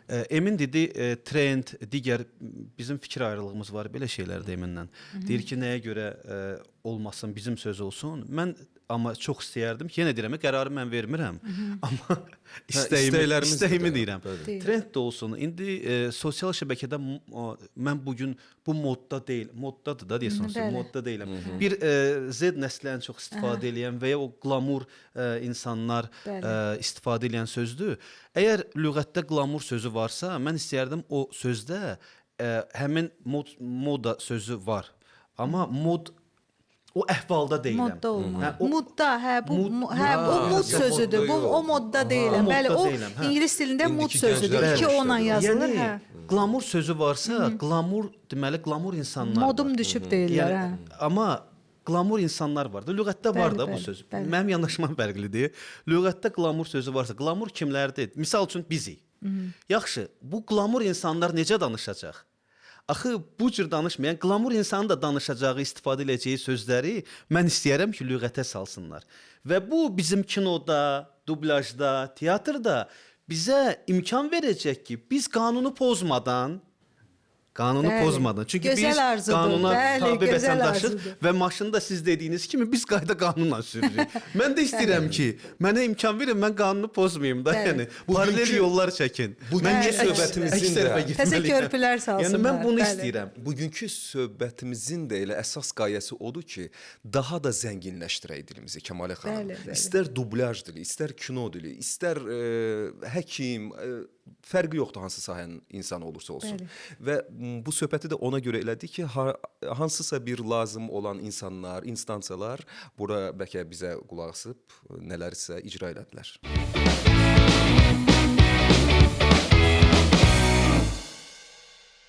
Emin dedi, trend, digər bizim fikir ayrılığımız var belə şeylərdə Eminlə. Deyir ki, nəyə görə olmasın, bizim söz olsun. Mən amma çox istəyərdim ki, yenə deyirəm, qərarı mən vermirəm. Amma istəyimi, istəklərimizdir istəyimi də. deyirəm. Bəli. Trend də olsun. İndi sosial şəbəkədə mən bu gün bu modda deyil, moddadır da deyəsən, modda deyiləm. Bir Z nəsli ən çox istifadə eləyən və ya o qlamur insanlar istifadə eləyən sözdür. Əgər lüğətdə qlamur sözü varsa, mən istəyərdim o sözdə həmin mod, moda sözü var. Amma mod o əhvalda deyiləm. Modda olmur. Hə, o- Mudda, hə, bu hə, o mod yox, sözüdür. Bu modda o yox. modda deyiləm. O Bəli, modda o deyiləm, hə. ingilis dilində mod İndiki sözüdür. gənclər İki onla işlədir. yazılır, Yəni hə. qlamur sözü varsa, qlamur deməli qlamur insanlar Modum var. düşüb deyirlər, Yəni, hə. amma qlamur insanlar var da. Lüğətdə var Bəli, da bu bəli, söz. bəli. Mənim yanaşmam fərqlidir. Lüğətdə qlamur sözü varsa, qlamur kimlərdir? Misal üçün bizik. Yaxşı, bu qlamur insanlar necə danışacaq? Axı bu cür danışmayan qlamur insanın da danışacağı, istifadə edəcəyi sözləri mən istəyərəm ki, lüğətə salsınlar. Və bu bizim kinoda, dublyajda, teatrda bizə imkan verəcək ki, biz qanunu pozmadan. Qanunu pozmadan. Çünki Gözəl biz arzudur. qanuna Bəli, tabe gözəl vətəndaşıq arzudur. və maşında siz dediyiniz kimi biz qayda qanunla sürürük. Mən də istəyirəm ki, mənə imkan verin, mən qanunu pozmayım da, yəni paralel yollar çəkin. Bugünkü Mən niyə söhbətimizin əks də- tərəfə Təzə getməliyəm? körpülər salsınlar. Yəni mən bunu Bəli. istəyirəm. Bugünkü söhbətimizin də elə əsas qayəsi odur ki, daha da zənginləşdirək dilimizi Kəmalə xanım. Bəli, bəli. İstər dublyaj dili, istər kino dili, istər həkim, fərqi yoxdur hansı sahənin insanı olursa olsun. Bəli. Və bu söhbəti də ona görə elədik ki, hansısa bir lazım olan insanlar, instansiyalar bura bəlkə bizə qulaq asıb nələrisə icra elədilər.